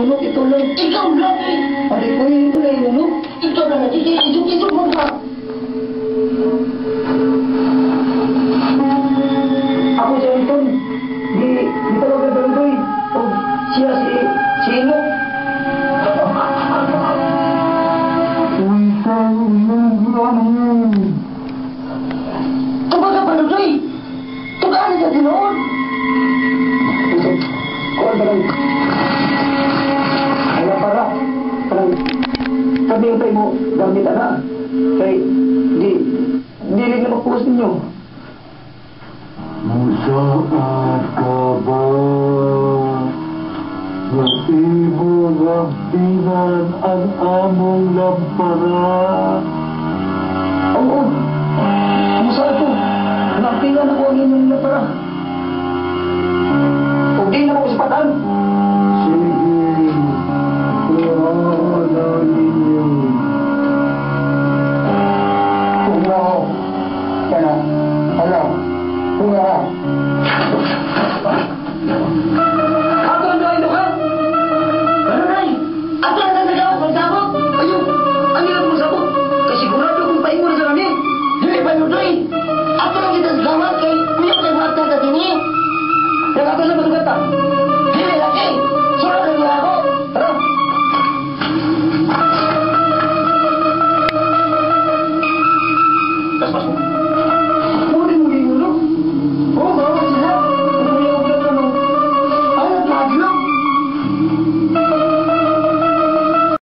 Manok ito lang. Ikaw lang eh. Pari ko ito lang manok. Ikaw na lagi. Isog-isog mo ka. Ako si Anton. Di, di tawag na Baludoy. O siya si Inok. Tubaga Baludoy. Tugaan sa tinuod. Kuan ba lang? Ay para. Parang kami yung tayo mo gamit ana. Kay di dili na magpuos ninyo. Musaad ka ba nga imo rampinan ang among lampara? Oo. Kumusta ito? Nampingan ako ang inyong lapara. O di na ako sa. Sige, kuha na ninyo. Kung ako, kana, hala, kung ako. Ato ang doon ka? Baludoy. Ato na sa gawa pagsabot. Ayaw, ano lang mo sabot? Kasi sigurado kung paingon sa kami. Dili Baludoy. Ato lang kita sa gawa kay uyo kay buhatan ta dini. Yang ato sa masugata.